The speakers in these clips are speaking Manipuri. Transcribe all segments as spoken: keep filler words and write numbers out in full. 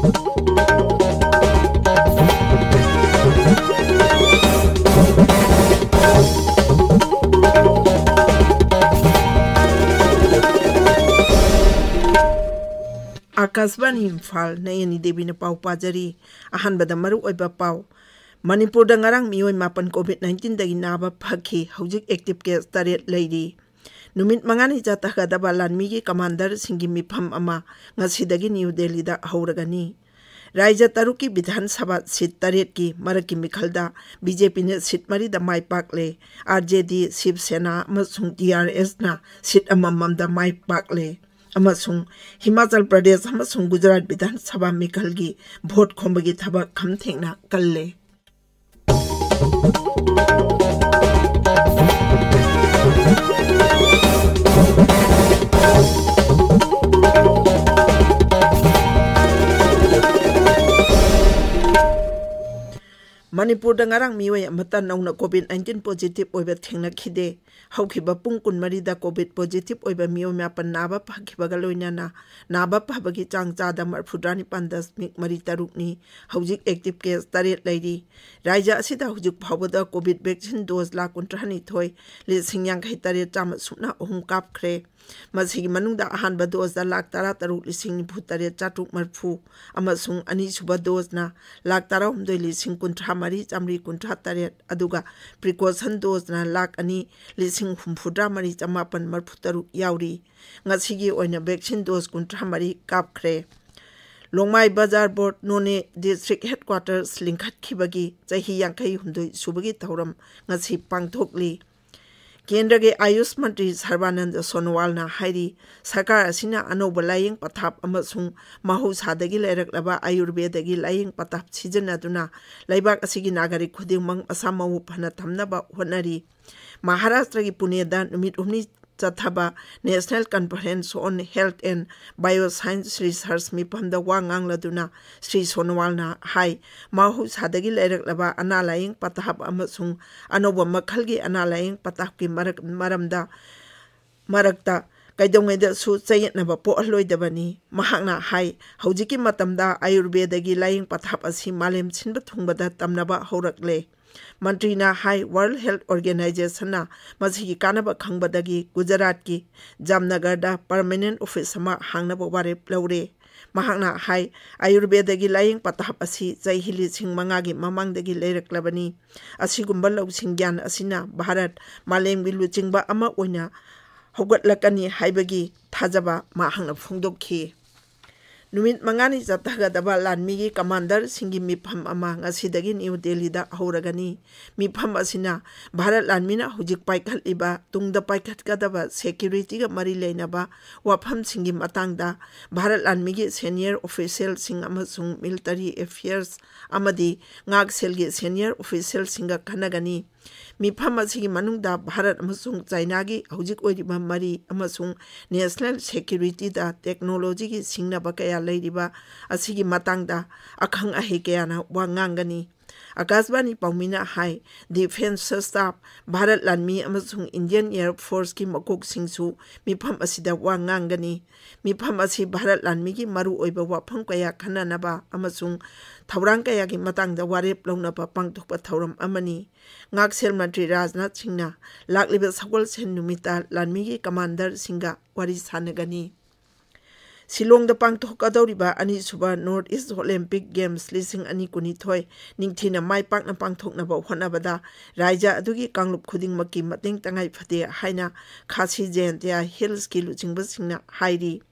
ꯑꯥꯀꯥꯁꯕꯥꯅꯤ ꯏꯝꯐꯥꯜ, ꯅꯌꯅꯤ ꯗꯦꯕꯤꯅ ꯄꯥꯎ ꯄꯥꯖꯔꯤ꯫ ꯑꯍꯥꯟꯕꯗ ꯃꯔꯨꯑꯣꯏꯕ ꯄꯥꯎ꯫ ꯃꯅꯤꯄꯨꯔꯗ ꯉꯔꯥꯡ ꯃꯤꯑꯣꯏ ꯃꯥꯄꯟ COVID nineteenꯗꯒꯤ ꯅꯥꯕ ꯐꯈꯤ꯫ ꯍꯧꯖꯤꯛ active case ꯇꯔꯦꯠ ꯂꯩꯔꯤ꯫ ꯅꯨꯃꯤꯠ ꯃꯉꯥꯅꯤ ꯆꯠꯊꯒꯗꯕ ꯂꯥꯟꯃꯤꯒꯤ ꯀꯃꯥꯟꯗꯔꯁꯤꯡꯒꯤ ꯃꯤꯐꯝ ꯑꯃ ꯉꯁꯤꯗꯒꯤ ꯅ꯭ꯌꯨ ꯗꯦꯜꯂꯤꯗ ꯍꯧꯔꯒꯅꯤ꯫ ꯔꯥꯏꯖ꯭ꯌ ꯇꯔꯨꯛꯀꯤ ꯕꯤꯙꯥꯟ ꯁꯚꯥ ꯁꯤꯠ ꯇꯔꯦꯠꯀꯤ ꯃꯔꯛꯀꯤ ꯃꯤꯈꯜꯗ BJPꯅ ꯁꯤꯠ ꯃꯔꯤꯗ ꯃꯥꯏ ꯄꯥꯛꯂꯦ꯫ RJD, ꯁꯤꯕ ꯁꯦꯅꯥ ꯑꯃꯁꯨꯡ TRSꯅ ꯁꯤꯠ ꯑꯃꯃꯝꯗ ꯃꯥꯏ ꯄꯥꯛꯂꯦ꯫ ꯑꯃꯁꯨꯡ ꯍꯤꯃꯥꯆꯜ ꯄ꯭ꯔꯗꯦꯁ ꯑꯃꯁꯨꯡ ꯒꯨꯖꯔꯥꯠ ꯕꯤꯙꯥꯟ ꯁꯚꯥ ꯃꯤꯈꯜꯒꯤ ꯚꯣꯠ ꯈꯣꯝꯕꯒꯤ ꯊꯕꯛ ꯈꯝ ꯊꯦꯡꯅ ꯀꯜꯂꯦ꯫ ꯃꯅꯤꯄꯨꯔꯗ ꯉꯔꯥꯡ ꯃꯤꯑꯣꯏ ꯑꯃꯠꯇ ꯅꯧꯅ COVID nineteen positive ꯑꯣꯏꯕ ꯊꯦꯡꯅꯈꯤꯗꯦ꯫ ꯍꯧꯈꯤꯕ ꯄꯨꯡ ꯀꯨꯟꯃꯔꯤꯗ COVID positive ꯑꯣꯏꯕ ꯃꯤꯑꯣꯏ ꯃꯥꯄꯟ ꯅꯥꯕ ꯐꯈꯤꯕꯒ ꯂꯣꯏꯅꯅ ꯅꯥꯕ ꯐꯕꯒꯤ ꯆꯥꯡ ꯆꯥꯗ ꯃꯔꯤꯐꯨꯇꯔꯥꯅꯤꯄꯥꯟ ꯗꯁꯃꯤꯛ ꯃꯔꯤ ꯇꯔꯨꯛꯅꯤ꯫ ꯍꯧꯖꯤꯛ active case ꯇꯔꯦꯠ ꯂꯩꯔꯤ꯫ ꯔꯥꯏꯖ꯭ꯌ ꯑꯁꯤꯗ ꯍꯧꯖꯤꯛ ꯐꯥꯎꯕꯗ COVID vaccine dose ꯂꯥꯈ ꯀꯨꯟꯊ꯭ꯔꯥꯅꯤꯊꯣꯏ ꯂꯤꯁꯤꯡ ꯌꯥꯡꯈꯩ ꯇꯔꯦꯠ ꯆꯥꯝꯃ ꯁꯨꯞꯅ ꯑꯍꯨꯝ ꯀꯥꯞꯈ꯭ꯔꯦ꯫ ꯃꯁꯤꯒꯤ ꯃꯅꯨꯡꯗ ꯑꯍꯥꯟꯕ doseꯗ ꯂꯥꯈ ꯇꯔꯥꯇꯔꯨꯛ ꯂꯤꯁꯤꯡ ꯅꯤꯐꯨ ꯇꯔꯦꯠ ꯆꯥꯇ꯭ꯔꯨꯛ ꯃꯔꯤꯐꯨ ꯑꯃꯁꯨꯡ ꯑꯅꯤꯁꯨꯕ doseꯅ ꯂꯥꯈ ꯇꯔꯥꯍꯨꯝꯗꯣꯏ ꯂꯤꯁꯤꯡ ꯀꯨꯟꯊ꯭ꯔꯥ ꯃꯔꯤ ꯆꯥꯃꯔꯤ ꯀꯨꯟꯊ꯭ꯔꯥ ꯇꯔꯦꯠ, ꯑꯗꯨꯒ precaution doseꯅ ꯂꯥꯈ ꯑꯅꯤ ꯂꯤꯁꯤꯡ ꯍꯨꯝꯐꯨꯇꯔꯥ ꯃꯔꯤ ꯆꯃꯥꯄꯟ ꯃꯔꯤꯐꯨ ꯇꯔꯨꯛ ꯌꯥꯎꯔꯤ꯫ ꯉꯁꯤꯒꯤ ꯑꯣꯏꯅ vaccine dose ꯀꯨꯟꯊ꯭ꯔꯥ ꯃꯔꯤ ꯀꯥꯞꯈ꯭ꯔꯦ꯫ ꯂꯣꯡꯃꯥꯏ ꯕꯖꯥꯔ ꯕꯣꯔꯗ ꯅꯣꯅꯦ district headquarters ꯂꯤꯡꯈꯠꯈꯤꯕꯒꯤ ꯆꯍꯤ ꯌꯥꯡꯈꯩ ꯍꯨꯝꯗꯣꯏ ꯁꯨꯕꯒꯤ ꯊꯧꯔꯝ ꯉꯁꯤ ꯄꯥꯡꯊꯣꯛꯂꯤ꯫ ꯀꯦꯟꯗ꯭ꯔꯒꯤ ꯑꯥꯌꯨꯁ ꯃꯟꯇ꯭ꯔꯤ ꯁꯔꯕꯥꯅꯟꯗ ꯁꯣꯅꯣꯋꯥꯜꯅ ꯍꯥꯏꯔꯤ, ꯁꯔꯀꯥꯔ ꯑꯁꯤꯅ ꯑꯅꯧꯕ ꯂꯥꯌꯦꯡ ꯄꯊꯥꯞ ꯑꯃꯁꯨꯡ ꯃꯍꯧꯁꯥꯗꯒꯤ ꯂꯩꯔꯛꯂꯕ ꯑꯌꯨꯔꯕꯦꯗꯒꯤ ꯂꯥꯌꯦꯡ ꯄꯊꯥꯞ ꯁꯤꯖꯤꯟꯅꯗꯨꯅ ꯂꯩꯕꯥꯛ ꯑꯁꯤꯒꯤ ꯅꯥꯒꯔꯤꯛ ꯈꯨꯗꯤꯡꯃꯛ ꯃꯁꯥ ꯃꯎ ꯐꯅ ꯊꯝꯅꯕ ꯍꯣꯠꯅꯔꯤ꯫ ꯃꯍꯥꯔꯥꯁꯇ꯭ꯔꯒꯤ ꯄꯨꯅꯦꯗ ꯅꯨꯃꯤꯠ ꯍꯨꯝꯅꯤ ꯆꯠꯊꯕ National Conference on Health and Bioscience Research ꯃꯤꯐꯝꯗ ꯋꯥ ꯉꯥꯡꯂꯗꯨꯅ ꯁ꯭ꯔꯤ ꯁꯣꯅꯣꯋꯥꯜꯅ ꯍꯥꯏ, ꯃꯍꯧꯁꯥꯗꯒꯤ ꯂꯩꯔꯛꯂꯕ ꯑꯅꯥ ꯂꯥꯌꯦꯡ ꯄꯊꯥꯞ ꯑꯃꯁꯨꯡ ꯑꯅꯧꯕ ꯃꯈꯜꯒꯤ ꯑꯅꯥ ꯂꯥꯌꯦꯡ ꯄꯊꯥꯞꯀꯤ ꯃꯔꯛ-, ꯃꯔꯝꯗ, ꯃꯔꯛꯇ ꯀꯩꯗꯧꯉꯩꯗꯁꯨ ꯆꯌꯦꯠꯅꯕ ꯄꯣꯛꯍꯜꯂꯣꯏꯗꯕꯅꯤ꯫ ꯃꯍꯥꯛꯅ ꯍꯥꯏ, ꯍꯧꯖꯤꯛꯀꯤ ꯃꯇꯝꯗ ꯑꯌꯨꯔꯕꯦꯗꯒꯤ ꯂꯥꯏꯌꯦꯡ ꯄꯊꯥꯞ ꯑꯁꯤ ꯃꯥꯂꯦꯝ ꯁꯤꯟꯕ ꯊꯨꯡꯕꯗ ꯇꯝꯅꯕ ꯍꯧꯔꯛꯂꯦ꯫ ꯃꯟꯇ꯭ꯔꯤꯅ ꯍꯥꯏ, World Health Organizationꯅ ꯃꯁꯤꯒꯤ ꯀꯥꯟꯅꯕ ꯈꯪꯕꯗꯒꯤ ꯒꯨꯖꯔꯥꯠꯀꯤ ꯖꯥꯝꯅꯒꯔꯗ permanent office ꯑꯃ ꯍꯥꯡꯅꯕ ꯋꯥꯔꯦꯞ ꯂꯧꯔꯦ꯫ ꯃꯍꯥꯛꯅ ꯍꯥꯏ, ꯑꯌꯨꯔꯕꯦꯗꯒꯤ ꯂꯥꯏꯌꯦꯡ ꯄꯊꯥꯞ ꯑꯁꯤ ꯆꯍꯤ ꯂꯤꯁꯤꯡ ꯃꯉꯥꯒꯤ ꯃꯃꯥꯡꯗꯒꯤ ꯂꯩꯔꯛꯂꯕꯅꯤ꯫ ꯑꯁꯤꯒꯨꯝꯕ ꯂꯧꯁꯤꯡ ꯒ꯭ꯌꯥꯟ ꯑꯁꯤꯅ ꯚꯥꯔꯠ ꯃꯥꯂꯦꯝꯒꯤ ꯂꯨꯆꯤꯡꯕ ꯑꯃ ꯑꯣꯏꯅ ꯍꯧꯒꯠꯂꯛꯀꯅꯤ ꯍꯥꯏꯕꯒꯤ ꯊꯥꯖꯕ ꯃꯍꯥꯛꯅ ꯐꯣꯡꯗꯣꯛꯈꯤ꯫ ꯅꯨꯃꯤꯠ ꯃꯉꯥꯅꯤ ꯆꯠꯊꯒꯗꯕ ꯂꯥꯟꯃꯤꯒꯤ ꯀꯃꯥꯟꯗꯔꯁꯤꯡꯒꯤ ꯃꯤꯐꯝ ꯑꯃ ꯉꯁꯤꯗꯒꯤ ꯅ꯭ꯌꯨ ꯗꯦꯜꯂꯤꯗ ꯍꯧꯔꯒꯅꯤ꯫ ꯃꯤꯐꯝ ꯑꯁꯤꯅ ꯚꯥꯔꯠ ꯂꯥꯟꯃꯤꯅ ꯍꯧꯖꯤꯛ ꯄꯥꯏꯈꯠꯂꯤꯕ, ꯇꯨꯡꯗ ꯄꯥꯏꯈꯠꯀꯗꯕ securityꯒ ꯃꯔꯤ ꯂꯩꯅꯕ ꯋꯥꯐꯝꯁꯤꯡꯒꯤ ꯃꯇꯥꯡꯗ ꯚꯥꯔꯠ ꯂꯥꯟꯃꯤꯒꯤ senior officialꯁꯤꯡ ꯑꯃꯁꯨꯡ military affairs ꯑꯃꯗꯤ ꯉꯥꯛꯁꯦꯜꯒꯤ senior officialꯁꯤꯡꯒ ꯈꯟꯅꯒꯅꯤ꯫ ꯃꯤꯐꯝ ꯑꯁꯤꯒꯤ ꯃꯅꯨꯡꯗ ꯚꯥꯔꯠ ꯑꯃꯁꯨꯡ ꯆꯥꯏꯅꯥꯒꯤ ꯍꯧꯖꯤꯛ ꯑꯣꯏꯔꯤꯕ ꯃꯔꯤ ꯑꯃꯁꯨꯡ national securityꯗ technologyꯒꯤ ꯁꯤꯡꯅꯕ ꯀꯌꯥ ꯂꯩꯔꯤꯕ ꯑꯁꯤꯒꯤ ꯃꯇꯥꯡꯗ ꯑꯈꯪ ꯑꯍꯩ ꯀꯌꯥꯅ ꯋꯥ ꯉꯥꯡꯒꯅꯤ꯫ ꯑꯀꯥꯁꯕꯥꯅꯤ ꯄꯥꯎꯃꯤꯅ ꯍꯥꯏ, defence staff, ꯚꯥꯔꯠ ꯂꯥꯟꯃꯤ ꯑꯃꯁꯨꯡ Indian Air Forceꯀꯤ ꯃꯀꯣꯛꯁꯤꯡꯁꯨ ꯃꯤꯐꯝ ꯑꯁꯤꯗ ꯋꯥ ꯉꯥꯡꯒꯅꯤ꯫ ꯃꯤꯐꯝ ꯑꯁꯤ ꯚꯥꯔꯠ ꯂꯥꯟꯃꯤꯒꯤ ꯃꯔꯨꯑꯣꯏꯕ ꯋꯥꯐꯝ ꯀꯌꯥ ꯈꯟꯅꯅꯕ ꯑꯃꯁꯨꯡ ꯊꯧꯔꯥꯡ ꯀꯌꯥꯒꯤ ꯃꯇꯥꯡꯗ ꯋꯥꯔꯦꯞ ꯂꯧꯅꯕ ꯄꯥꯡꯊꯣꯛꯄ ꯊꯧꯔꯝ ꯑꯃꯅꯤ꯫ ꯉꯥꯛꯁꯦꯜ ꯃꯟꯇ꯭ꯔꯤ ꯔꯥꯖꯅꯥꯊ ꯁꯤꯡꯅ ꯂꯥꯛꯂꯤꯕ ꯁꯒꯣꯜꯁꯦꯟ ꯅꯨꯃꯤꯠꯇ ꯂꯥꯟꯃꯤꯒꯤ ꯀꯃꯥꯟꯗꯔꯁꯤꯡꯒ ꯋꯥꯔꯤ ꯁꯥꯟꯅꯒꯅꯤ꯫ ꯁꯤꯂꯣꯡꯗ ꯄꯥꯡꯊꯣꯛꯀꯗꯧꯔꯤꯕ ꯑꯅꯤꯁꯨꯕ North East Olympic Games ꯂꯤꯁꯤꯡ ꯑꯅꯤ ꯀꯨꯟꯅꯤꯊꯣꯏ ꯅꯤꯡꯊꯤꯅ ꯃꯥꯏ ꯄꯥꯛꯅ ꯄꯥꯡꯊꯣꯛꯅꯕ ꯍꯣꯠꯅꯕꯗ ꯔꯥꯖ꯭ꯌ ꯑꯗꯨꯒꯤ ꯀꯥꯡꯂꯨꯞ ꯈꯨꯗꯤꯡꯃꯛꯀꯤ ꯃꯇꯦꯡ ꯇꯉꯥꯏ ꯐꯗꯦ ꯍꯥꯏꯅ ꯈꯥꯁꯤ ꯖꯌꯟꯇꯤꯌꯥ ꯍꯤꯜꯁꯀꯤ ꯂꯨꯆꯤꯡꯕꯁꯤꯡꯅ ꯍꯥꯏꯔꯤ꯫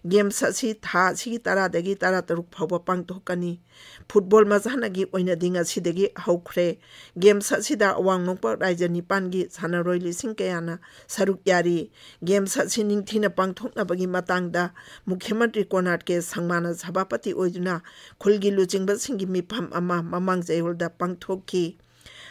Games ꯑꯁꯤ ꯊꯥ ꯑꯁꯤꯒꯤ ꯇꯔꯥꯗꯒꯤ ꯇꯔꯥꯇꯔꯨꯛ ꯐꯥꯎꯕ ꯄꯥꯡꯊꯣꯛꯀꯅꯤ꯫ Football ꯃꯁꯥꯟꯅꯒꯤ ꯑꯣꯏꯅꯗꯤ ꯉꯁꯤꯗꯒꯤ ꯍꯧꯈ꯭ꯔꯦ꯫ Games ꯑꯁꯤꯗ ꯑꯋꯥꯡ ꯅꯣꯡꯄꯣꯛ ꯔꯥꯖ꯭ꯌ ꯅꯤꯄꯥꯟꯒꯤ ꯁꯥꯟꯅꯔꯣꯏ ꯂꯤꯁꯤꯡ ꯀꯌꯥꯅ ꯁꯔꯨꯛ ꯌꯥꯔꯤ꯫ Games ꯑꯁꯤ ꯅꯤꯡꯊꯤꯅ ꯄꯥꯡꯊꯣꯛꯅꯕꯒꯤ ꯃꯇꯥꯡꯗ ꯃꯨꯈ꯭ꯌ ꯃꯟꯇ꯭ꯔꯤ ꯀꯣꯅꯥꯔ ꯀꯦ ꯁꯪꯃꯥꯅ ꯁꯚꯥꯄꯇꯤ ꯑꯣꯏꯗꯨꯅ ꯈꯨꯜꯒꯤ ꯂꯨꯆꯤꯡꯕꯁꯤꯡꯒꯤ ꯃꯤꯐꯝ ꯑꯃ ꯃꯃꯥꯡ ꯆꯌꯣꯜꯗ ꯄꯥꯡꯊꯣꯛꯈꯤ꯫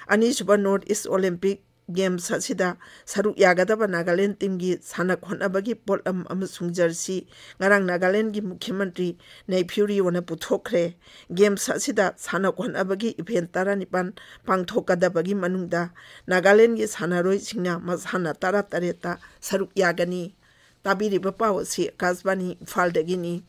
ꯑꯅꯤꯁꯨꯕ North East Olympic Games ꯑꯁꯤꯗ ꯁꯔꯨꯛ ꯌꯥꯒꯗꯕ ꯅꯥꯒꯥꯂꯦꯟ teamꯒꯤ ꯁꯥꯟꯅ ꯈꯣꯠꯅꯕꯒꯤ ꯄꯣꯠꯂꯝ ꯑꯃꯁꯨꯡ jersey ꯉꯔꯥꯡ ꯅꯥꯒꯥꯂꯦꯟꯒꯤ ꯃꯨꯈ꯭ꯌ ꯃꯟꯇ꯭ꯔꯤ ꯅꯩꯐꯤꯌꯨ ꯔꯤꯑꯣꯅ ꯄꯨꯊꯣꯛꯈ꯭ꯔꯦ꯫ Games ꯑꯁꯤꯗ ꯁꯥꯟꯅ ꯈꯣꯠꯅꯕꯒꯤ event ꯇꯔꯥꯅꯤꯄꯥꯟ ꯄꯥꯡꯊꯣꯛꯀꯗꯕꯒꯤ ꯃꯅꯨꯡꯗ ꯅꯥꯒꯥꯂꯦꯟꯒꯤ ꯁꯥꯟꯅꯔꯣꯏꯁꯤꯡꯅ ꯃꯁꯥꯟꯅ ꯇꯔꯥꯇꯔꯦꯠꯇ ꯁꯔꯨꯛ ꯌꯥꯒꯅꯤ꯫ ꯇꯥꯕꯤꯔꯤꯕ ꯄꯥꯎ ꯑꯁꯤ ꯑꯀꯥꯁꯕꯥꯅꯤ ꯏꯝꯐꯥꯜꯗꯒꯤꯅꯤ꯫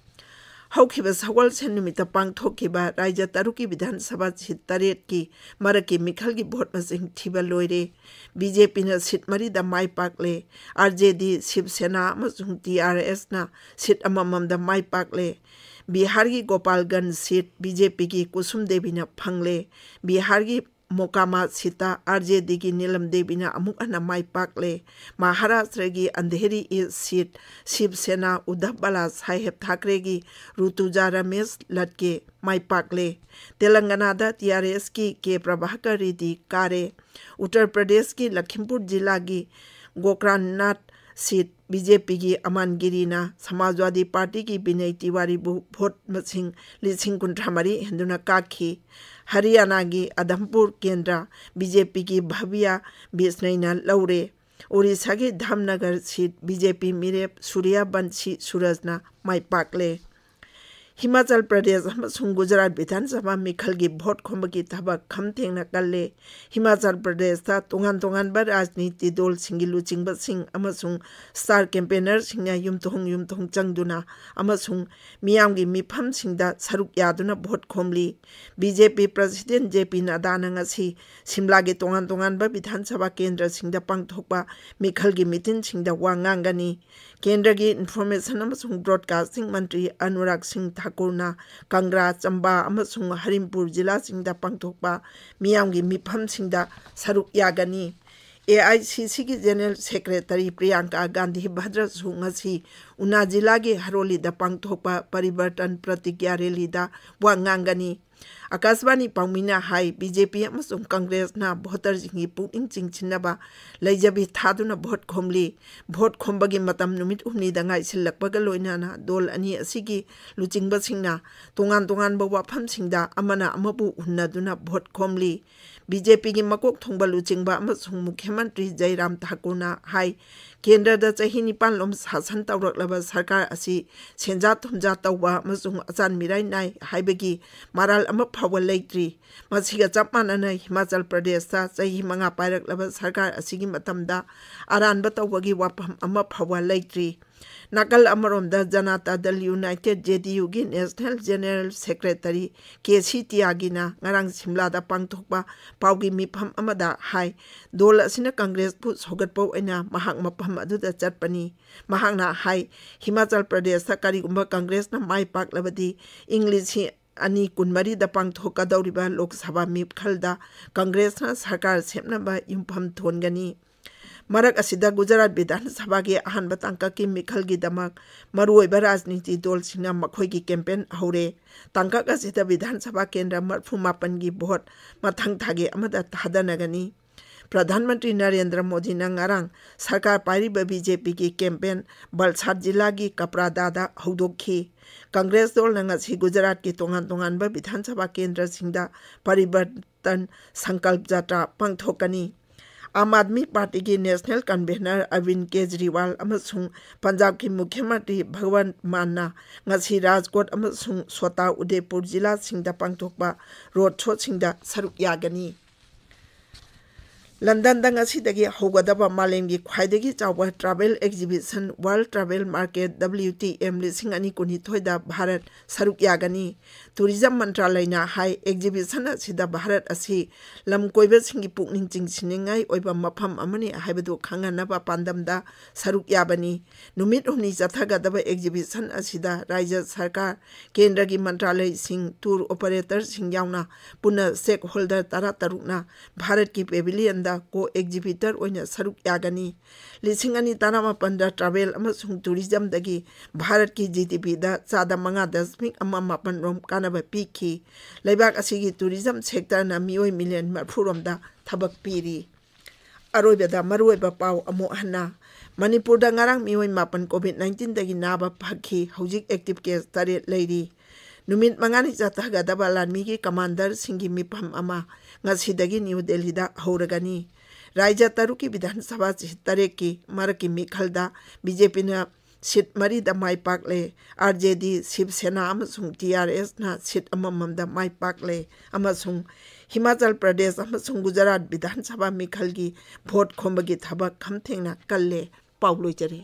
ꯍꯧꯈꯤꯕ ꯁꯒꯣꯜꯁꯦꯟ ꯅꯨꯃꯤꯠꯇ ꯄꯥꯡꯊꯣꯛꯈꯤꯕ ꯔꯥꯖ꯭ꯌ ꯇꯔꯨꯛꯀꯤ ꯕꯤꯙꯥꯟ ꯁꯚꯥ ꯁꯤꯠ ꯇꯔꯦꯠꯀꯤ ꯃꯔꯛꯀꯤ ꯃꯤꯈꯜꯒꯤ ꯚꯣꯠ ꯃꯁꯤꯡ ꯊꯤꯕ ꯂꯣꯏꯔꯦ꯫ ꯕꯤ ꯖꯦ ꯄꯤꯅ ꯁꯤꯠ ꯃꯔꯤꯗ ꯃꯥꯏ ꯄꯥꯛꯂꯦ꯫ ꯑꯥꯔ ꯖꯦ ꯗꯤ, ꯁꯤꯕ ꯁꯦꯅꯥ ꯑꯃꯁꯨꯡ ꯇꯤ ꯑꯥꯔ ꯑꯦꯁꯅ ꯁꯤꯠ ꯑꯃꯃꯝꯗ ꯃꯥꯏ ꯄꯥꯛꯂꯦ꯫ ꯕꯤꯍꯥꯔꯒꯤ ꯒꯣꯄꯥꯜꯒꯟꯖ ꯁꯤꯠ ꯕꯤ ꯖꯦ ꯄꯤꯒꯤ ꯀꯨꯁꯨꯝ ꯗꯦꯕꯤꯅ ꯐꯪꯂꯦ꯫ ꯕꯤꯍꯥꯔꯒꯤ ꯃꯣꯀꯥꯃꯥ ꯁꯤꯠꯇ ꯑꯥꯔ ꯖꯦ ꯗꯤꯒꯤ ꯅꯤꯂꯝ ꯗꯦꯕꯤꯅ ꯑꯃꯨꯛ ꯍꯟꯅ ꯃꯥꯏ ꯄꯥꯛꯂꯦ꯫ ꯃꯍꯥꯔꯥꯁꯇ꯭ꯔꯒꯤ ꯑꯟꯙꯦꯔꯤ ꯏꯁ ꯁꯤꯠ ꯁꯤꯕ ꯁꯦꯅꯥ ꯎꯗꯙꯕ ꯕꯥꯂꯥ ꯁꯥꯍꯦꯕ ꯊꯥꯀ꯭ꯔꯦꯒꯤ ꯔꯨꯇꯨꯖꯥ ꯔꯃꯦꯁ ꯂꯠꯀꯦ ꯃꯥꯏ ꯄꯥꯛꯂꯦ꯫ ꯇꯦꯂꯪꯒꯅꯥꯗ ꯇꯤ ꯑꯥꯔ ꯑꯦꯁꯀꯤ ꯀꯦ ꯄ꯭ꯔꯚꯥꯀꯔ ꯔꯦꯗꯗꯤ ꯀꯥꯔꯦ꯫ ꯎꯠꯇꯔ ꯄ꯭ꯔꯗꯦꯁꯀꯤ ꯂꯈꯤꯝꯄꯨꯔ ꯖꯤꯂꯥꯒꯤ ꯒꯣꯀ꯭ꯔꯥꯟꯅꯥꯊ ꯁꯤꯠ ꯕꯤ ꯖꯦ ꯄꯤꯒꯤ ꯑꯃꯥꯟ ꯒꯤꯔꯤꯅ ꯁꯃꯥꯖꯋꯥꯗꯤ ꯄꯥꯔꯇꯤꯒꯤ ꯕꯤꯅꯌ ꯇꯤꯋꯥꯔꯤꯕꯨ ꯚꯣꯠ ꯃꯁꯤꯡ ꯂꯤꯁꯤꯡ ꯀꯨꯟꯊ꯭ꯔꯥ ꯃꯔꯤ ꯍꯦꯟꯗꯨꯅ ꯀꯥꯈꯤ꯫ ꯍꯔꯤꯌꯥꯅꯥꯒꯤ ꯑꯗꯝꯄꯨꯔ ꯀꯦꯟꯗ꯭ꯔ ꯕꯤ ꯖꯦ ꯄꯤꯒꯤ ꯚꯕꯤꯌꯥ ꯕꯤꯁꯅꯩꯅ ꯂꯧꯔꯦ꯫ ꯑꯣꯔꯤꯁꯥꯒꯤ ꯙꯥꯝꯅꯒꯔ ꯁꯤꯠ ꯕꯤ ꯖꯦ ꯄꯤ ꯃꯤꯔꯦꯞ ꯁꯨꯔꯤꯌꯥ ꯕꯟꯁꯤ ꯁꯨꯔꯖꯅ ꯃꯥꯏ ꯄꯥꯛꯂꯦ꯫ ꯍꯤꯃꯥꯆꯜ ꯄ꯭ꯔꯗꯦꯁ ꯑꯃꯁꯨꯡ ꯒꯨꯖꯔꯥꯠ ꯕꯤꯙꯥꯟ ꯁꯚꯥ ꯃꯤꯈꯜꯒꯤ ꯚꯣꯠ ꯈꯣꯝꯕꯒꯤ ꯊꯕꯛ ꯈꯝ ꯊꯦꯡꯅ ꯀꯜꯂꯦ꯫ ꯍꯤꯃꯥꯆꯜ ꯄ꯭ꯔꯗꯦꯁꯇ ꯇꯣꯉꯥꯟ ꯇꯣꯉꯥꯟꯕ ꯔꯥꯖꯅꯤꯇꯤ ꯗꯣꯜꯁꯤꯡꯒꯤ ꯂꯨꯆꯤꯡꯕꯁꯤꯡ ꯑꯃꯁꯨꯡ ꯁ꯭ꯇꯥꯔ ꯀꯦꯝꯄꯦꯅꯔꯁꯤꯡꯅ ꯌꯨꯝꯊꯣꯡ ꯌꯨꯝꯊꯣꯡ ꯆꯪꯗꯨꯅ ꯑꯃꯁꯨꯡ ꯃꯤꯌꯥꯝꯒꯤ ꯃꯤꯐꯝꯁꯤꯡꯗ ꯁꯔꯨꯛ ꯌꯥꯗꯨꯅ ꯚꯣꯠ ꯈꯣꯝꯂꯤ꯫ ꯕꯤ ꯖꯦ ꯄꯤ ꯄ꯭ꯔꯁꯤꯗꯦꯟ ꯖꯦ ꯄꯤ ꯅꯗꯥꯅ ꯉꯁꯤ ꯁꯤꯝꯂꯥꯒꯤ ꯇꯣꯉꯥꯟ ꯇꯣꯉꯥꯟꯕ ꯕꯤꯙꯥꯟ ꯁꯚꯥ ꯀꯦꯟꯗ꯭ꯔꯁꯤꯡꯗ ꯄꯥꯡꯊꯣꯛꯄ ꯃꯤꯈꯜꯒꯤ ꯃꯤꯇꯤꯟꯁꯤꯡꯗ ꯋꯥ ꯉꯥꯡꯒꯅꯤ꯫ ꯀꯦꯟꯗ꯭ꯔꯒꯤ ꯏꯟꯐꯣꯔꯃꯦꯁꯟ ꯑꯃꯁꯨꯡ ꯕ꯭ꯔꯣꯗꯀꯥꯁꯇꯤꯡ ꯃꯟꯇ꯭ꯔꯤ ꯑꯅꯨꯔꯥꯒ ꯁꯤꯡ ꯊꯥꯀꯨꯔꯅ ꯀꯪꯒ꯭ꯔꯥ, ꯆꯝꯕꯥ ꯑꯃꯁꯨꯡ ꯍꯔꯤꯝꯄꯨꯔ ꯖꯤꯂꯥꯁꯤꯡꯗ ꯄꯥꯡꯊꯣꯛꯄ ꯃꯤꯌꯥꯝꯒꯤ ꯃꯤꯐꯝꯁꯤꯡꯗ ꯁꯔꯨꯛ ꯌꯥꯒꯅꯤ꯫ ꯑꯦ ꯑꯥꯏ ꯁꯤ ꯁꯤꯒꯤ ꯖꯦꯅꯔꯦꯜ ꯁꯦꯀ꯭ꯔꯦꯇꯔꯤ ꯄ꯭ꯔꯤꯌꯥꯡꯀꯥ ꯒꯥꯟꯙꯤ ꯚꯗ꯭ꯔꯁꯨ ꯉꯁꯤ ꯎꯅꯥ ꯖꯤꯂꯥꯒꯤ ꯍꯔꯣꯂꯤꯗ ꯄꯥꯡꯊꯣꯛꯄ ꯄꯔꯤꯕꯔꯇꯟ ꯄ꯭ꯔꯇꯤꯒ꯭ꯌꯥ ꯔꯦꯂꯤꯗ ꯋꯥ ꯉꯥꯡꯒꯅꯤ꯫ ꯑꯀꯥꯁꯕꯥꯅꯤ ꯄꯥꯎꯃꯤꯅ ꯍꯥꯏ, ꯕꯤ ꯖꯦ ꯄꯤ ꯑꯃꯁꯨꯡ ꯀꯪꯒ꯭ꯔꯦꯁꯅ ꯚꯣꯇꯔꯁꯤꯡꯒꯤ ꯄꯨꯛꯅꯤꯡ ꯆꯤꯡꯁꯤꯟꯅꯕ ꯂꯩꯖꯕꯤ ꯊꯥꯗꯨꯅ ꯚꯣꯠ ꯈꯣꯝꯂꯤ꯫ ꯚꯣꯠ ꯈꯣꯝꯕꯒꯤ ꯃꯇꯝ ꯅꯨꯃꯤꯠ ꯍꯨꯝꯅꯤꯗ ꯉꯥꯏꯁꯤꯜꯂꯛꯄꯒ ꯂꯣꯏꯅꯅ ꯗꯣꯜ ꯑꯅꯤ ꯑꯁꯤꯒꯤ ꯂꯨꯆꯤꯡꯕꯁꯤꯡꯅ ꯇꯣꯉꯥꯟ ꯇꯣꯉꯥꯟꯕ ꯋꯥꯐꯝꯁꯤꯡꯗ ꯑꯃꯅ ꯑꯃꯕꯨ ꯍꯨꯟꯅꯗꯨꯅ ꯚꯣꯠ ꯈꯣꯝꯂꯤ꯫ ꯕꯤ ꯖꯦ ꯄꯤꯒꯤ ꯃꯀꯣꯛ ꯊꯣꯡꯕ ꯂꯨꯆꯤꯡꯕ ꯑꯃꯁꯨꯡ ꯃꯨꯈ꯭ꯌ ꯃꯟꯇ꯭ꯔꯤ ꯖꯩꯔꯥꯝ ꯊꯥꯀꯨꯔꯅ ꯍꯥꯏ, ꯀꯦꯟꯗ꯭ꯔꯗ ꯆꯍꯤ ꯅꯤꯄꯥꯟ ꯂꯣꯝ ꯁꯥꯁꯟ ꯇꯧꯔꯛꯂꯕ ꯁꯔꯀꯥꯔ ꯑꯁꯤ ꯁꯦꯟꯖꯥ ꯊꯨꯝꯖꯥ ꯇꯧꯕ ꯑꯃꯁꯨꯡ ꯑꯆꯥꯟ ꯃꯤꯔꯥꯏ ꯅꯥꯏ ꯍꯥꯏꯕꯒꯤ ꯃꯔꯥꯜ ꯑꯃ ꯐꯥꯎꯕ ꯂꯩꯇ꯭ꯔꯤ꯫ ꯃꯁꯤꯒ ꯆꯞ ꯃꯥꯟꯅꯅ ꯍꯤꯃꯥꯆꯜ ꯄ꯭ꯔꯗꯦꯁꯇ ꯆꯍꯤ ꯃꯉꯥ ꯄꯥꯏꯔꯛꯂꯕ ꯁꯔꯀꯥꯔ ꯑꯁꯤꯒꯤ ꯃꯇꯝꯗ ꯑꯔꯥꯟꯕ ꯇꯧꯕꯒꯤ ꯋꯥꯐꯝ ꯑꯃ ꯐꯥꯎꯕ ꯂꯩꯇ꯭ꯔꯤ꯫ ꯅꯥꯀꯜ ꯑꯃꯔꯣꯝꯗ ꯖꯅꯇꯥ ꯗꯜ ꯌꯨꯅꯥꯏꯇꯦꯗ, ꯖꯦ ꯗꯤ ꯌꯨꯒꯤ national general secretary K C ꯇꯤꯌꯥꯒꯤꯅ ꯉꯔꯥꯡ ꯁꯤꯝꯂꯥꯗ ꯄꯥꯡꯊꯣꯛꯄ ꯄꯥꯎꯒꯤ ꯃꯤꯐꯝ ꯑꯃꯗ ꯍꯥꯏ, ꯗꯣꯜ ꯑꯁꯤꯅ ꯀꯪꯒ꯭ꯔꯦꯁꯄꯨ ꯁꯧꯒꯠꯄ ꯑꯣꯏꯅ ꯃꯍꯥꯛ ꯃꯐꯝ ꯑꯗꯨꯗ ꯆꯠꯄꯅꯤ꯫ ꯃꯍꯥꯛꯅ ꯍꯥꯏ, ꯍꯤꯃꯥꯆꯜ ꯄ꯭ꯔꯗꯦꯁꯇ ꯀꯔꯤꯒꯨꯝꯕ ꯀꯪꯒ꯭ꯔꯦꯁꯅ ꯃꯥꯏ ꯄꯥꯛꯂꯕꯗꯤ ꯏꯪ ꯂꯤꯁꯤꯡ ꯑꯅꯤ ꯀꯨꯟꯃꯔꯤꯗ ꯄꯥꯡꯊꯣꯛꯀꯗꯧꯔꯤꯕ ꯂꯣꯛ ꯁꯚꯥ ꯃꯤꯈꯜꯗ ꯀꯪꯒ꯭ꯔꯦꯁꯅ ꯁꯔꯀꯥꯔ ꯁꯦꯝꯅꯕ ꯌꯨꯝꯐꯝ ꯊꯣꯟꯒꯅꯤ꯫ ꯃꯔꯛ ꯑꯁꯤꯗ ꯒꯨꯖꯔꯥꯠ ꯕꯤꯙꯥꯟ ꯁꯚꯥꯒꯤ ꯑꯍꯥꯟꯕ ꯇꯥꯡꯀꯛꯀꯤ ꯃꯤꯈꯜꯒꯤꯗꯃꯛ ꯃꯔꯨꯑꯣꯏꯕ ꯔꯥꯖꯅꯤꯇꯤ ꯗꯣꯜꯁꯤꯡꯅ ꯃꯈꯣꯏꯒꯤ ꯀꯦꯝꯄꯦꯟ ꯍꯧꯔꯦ꯫ ꯇꯥꯡꯀꯛ ꯑꯁꯤꯗ ꯕꯤꯙꯥꯟ ꯁꯚꯥ ꯀꯦꯟꯗ꯭ꯔ ꯃꯔꯤꯐꯨ ꯃꯥꯄꯟꯒꯤ ꯚꯣꯠ ꯃꯊꯪ ꯊꯥꯒꯤ ꯑꯃꯗ ꯊꯥꯗꯅꯒꯅꯤ꯫ ꯄ꯭ꯔꯙꯥꯟ ꯃꯟꯇ꯭ꯔꯤ ꯅꯔꯦꯟꯗ꯭ꯔ ꯃꯣꯗꯤꯅ ꯉꯔꯥꯡ ꯁꯔꯀꯥꯔ ꯄꯥꯏꯔꯤꯕ ꯕꯤ ꯖꯦ ꯄꯤꯒꯤ ꯀꯦꯝꯄꯦꯟ ꯕꯜꯁꯥꯗ ꯖꯤꯂꯥꯒꯤ ꯀꯄ꯭ꯔꯥꯗꯥꯗ ꯍꯧꯗꯣꯛꯈꯤ꯫ ꯀꯪꯒ꯭ꯔꯦꯁ ꯗꯣꯜꯅ ꯉꯁꯤ ꯒꯨꯖꯔꯥꯠꯀꯤ ꯇꯣꯉꯥꯟ ꯇꯣꯉꯥꯟꯕ ꯕꯤꯙꯥꯟ ꯁꯚꯥ ꯀꯦꯟꯗ꯭ꯔꯁꯤꯡꯗ ꯄꯔꯤꯕꯔꯇꯟ ꯁꯪꯀꯜꯞ ꯖꯥꯇ꯭ꯔꯥ ꯄꯥꯡꯊꯣꯛꯀꯅꯤ꯫ ꯑꯥꯝ ꯑꯥꯗꯃꯤ ꯄꯥꯔꯇꯤꯒꯤ ꯅꯦꯁꯅꯦꯜ ꯀꯟꯚꯦꯅꯔ ꯑꯔꯕꯤꯟ ꯀꯦꯖꯔꯤꯋꯥꯜ ꯑꯃꯁꯨꯡ ꯄꯟꯖꯥꯕꯀꯤ ꯃꯨꯈ꯭ꯌ ꯃꯟꯇ꯭ꯔꯤ ꯚꯒꯋꯟꯠ ꯃꯥꯟꯅ ꯉꯁꯤ ꯔꯥꯖꯀꯣꯠ ꯑꯃꯁꯨꯡ ꯁꯣꯇꯥ ꯎꯗꯦꯄꯨꯔ ꯖꯤꯂꯥꯁꯤꯡꯗ ꯄꯥꯡꯊꯣꯛꯄ ꯔꯣꯗ ꯁꯣꯁꯤꯡꯗ ꯁꯔꯨꯛ ꯌꯥꯒꯅꯤ꯫ ꯂꯟꯗꯟꯗ ꯉꯁꯤꯗꯒꯤ ꯍꯧꯒꯗꯕ ꯃꯥꯂꯦꯝꯒꯤ ꯈ꯭ꯋꯥꯏꯗꯒꯤ ꯆꯥꯎꯕ travel exhibition world travel market, W T M, ꯂꯤꯁꯤꯡ ꯑꯅꯤ ꯀꯨꯟꯅꯤꯊꯣꯏꯗ ꯚꯥꯔꯠ ꯁꯔꯨꯛ ꯌꯥꯒꯅꯤ꯫ ꯇꯨꯔꯤꯖꯝ ꯃꯟꯇ꯭ꯔꯥꯂꯌꯅ ꯍꯥꯏ, ꯑꯦꯛꯖꯤꯕꯤꯁꯟ ꯑꯁꯤꯗ ꯚꯥꯔꯠ ꯑꯁꯤ ꯂꯝ ꯀꯣꯏꯕꯁꯤꯡꯒꯤ ꯄꯨꯛꯅꯤꯡ ꯆꯤꯡꯁꯤꯟꯅꯤꯡꯉꯥꯏ ꯑꯣꯏꯕ ꯃꯐꯝ ꯑꯃꯅꯤ ꯍꯥꯏꯕꯗꯨ ꯈꯪꯍꯟꯅꯕ ꯄꯥꯟꯗꯝꯗ ꯁꯔꯨꯛ ꯌꯥꯕꯅꯤ꯫ ꯅꯨꯃꯤꯠ ꯍꯨꯝꯅꯤ ꯆꯠꯊꯒꯗꯕ ꯑꯦꯛꯖꯤꯕꯤꯁꯟ ꯑꯁꯤꯗ ꯔꯥꯖ꯭ꯌ ꯁꯔꯀꯥꯔ, ꯀꯦꯟꯗ꯭ꯔꯒꯤ ꯃꯟꯇ꯭ꯔꯥꯂꯌꯁꯤꯡ, ꯇꯨꯔ ꯑꯣꯄꯔꯦꯇꯔꯁꯤꯡ ꯌꯥꯎꯅ ꯄꯨꯟꯅ ꯁ꯭ꯇꯦꯛꯍꯣꯜꯗꯔ ꯇꯔꯥꯇꯔꯨꯛꯅ ꯚꯥꯔꯠꯀꯤ ꯄꯦꯚꯤꯂꯤꯌꯟꯗ ꯀꯣ ꯑꯦꯛꯖꯤꯕꯤꯇꯔ ꯑꯣꯏꯅ ꯁꯔꯨꯛ ꯌꯥꯒꯅꯤ꯫ ꯂꯤꯁꯤꯡ ꯑꯅꯤ ꯇꯔꯥꯃꯥꯄꯟꯗ ꯇ꯭ꯔꯥꯚꯦꯜ ꯑꯃꯁꯨꯡ ꯇꯨꯔꯤꯖꯝꯗꯒꯤ ꯚꯥꯔꯠꯀꯤ ꯖꯤ ꯗꯤ ꯄꯤꯗ ꯆꯥꯗ ꯃꯉꯥ ꯗꯁꯃꯤꯛ ꯑꯃ ꯃꯥꯄꯟ ꯔꯣꯝ ꯀꯥꯟꯅꯕ ꯄꯤꯈꯤ꯫ ꯂꯩꯕꯥꯛ ꯑꯁꯤꯒꯤ ꯇꯨꯔꯤꯖꯝ ꯁꯦꯛꯇꯔꯅ ꯃꯤꯑꯣꯏ ꯃꯤꯂꯤꯌꯟ ꯃꯔꯤꯐꯨ ꯔꯣꯝꯗ ꯊꯕꯛ ꯄꯤꯔꯤ꯫ ꯑꯔꯣꯏꯕꯗ ꯃꯔꯨꯑꯣꯏꯕ ꯄꯥꯎ ꯑꯃꯨꯛ ꯍꯟꯅ꯫ ꯃꯅꯤꯄꯨꯔꯗ ꯉꯔꯥꯡ ꯃꯤꯑꯣꯏ ꯃꯥꯄꯟ ꯀꯣꯚꯤꯗ ꯅꯥꯏꯟꯇꯤꯟꯗꯒꯤ ꯅꯥꯕ ꯐꯈꯤ꯫ ꯍꯧꯖꯤꯛ ꯑꯦꯛꯇꯤꯚ ꯀꯦꯁ ꯇꯔꯦꯠ ꯂꯩꯔꯤ꯫ ꯅꯨꯃꯤꯠ ꯃꯉꯥꯅꯤ ꯆꯠꯊꯒꯗꯕ ꯂꯥꯟꯃꯤꯒꯤ ꯀꯃꯥꯟꯗꯔꯁꯤꯡꯒꯤ ꯃꯤꯐꯝ ꯑꯃ ꯉꯁꯤꯗꯒꯤ ꯅ꯭ꯌꯨ ꯗꯦꯜꯂꯤꯗ ꯍꯧꯔꯒꯅꯤ꯫ ꯔꯥꯖ꯭ꯌ ꯇꯔꯨꯛꯀꯤ ꯕꯤꯙꯥꯟ ꯁꯚꯥ ꯁꯤꯠ ꯇꯔꯦꯠꯀꯤ ꯃꯔꯛꯀꯤ ꯃꯤꯈꯜꯗ ꯕꯤ ꯖꯦ ꯄꯤꯅ ꯁꯤꯠ ꯃꯔꯤꯗ ꯃꯥꯏ ꯄꯥꯛꯂꯦ꯫ ꯑꯥꯔ ꯖꯦ ꯗꯤ, ꯁꯤꯕ ꯁꯦꯅꯥ ꯑꯃꯁꯨꯡ ꯇꯤ ꯑꯥꯔ ꯑꯦꯁꯅ ꯁꯤꯠ ꯑꯃꯃꯝꯗ ꯃꯥꯏ ꯄꯥꯛꯂꯦ ꯑꯃꯁꯨꯡ ꯍꯤꯃꯥꯆꯜ ꯄ꯭ꯔꯗꯦꯁ ꯑꯃꯁꯨꯡ ꯒꯨꯖꯔꯥꯠ ꯕꯤꯙꯥꯟ ꯁꯚꯥ ꯃꯤꯈꯜꯒꯤ ꯚꯣꯠ ꯈꯣꯝꯕꯒꯤ ꯊꯕꯛ ꯈꯝꯊꯦꯡꯅ ꯀꯜꯂꯦ꯫ ꯄꯥꯎ ꯂꯣꯏꯖꯔꯦ꯫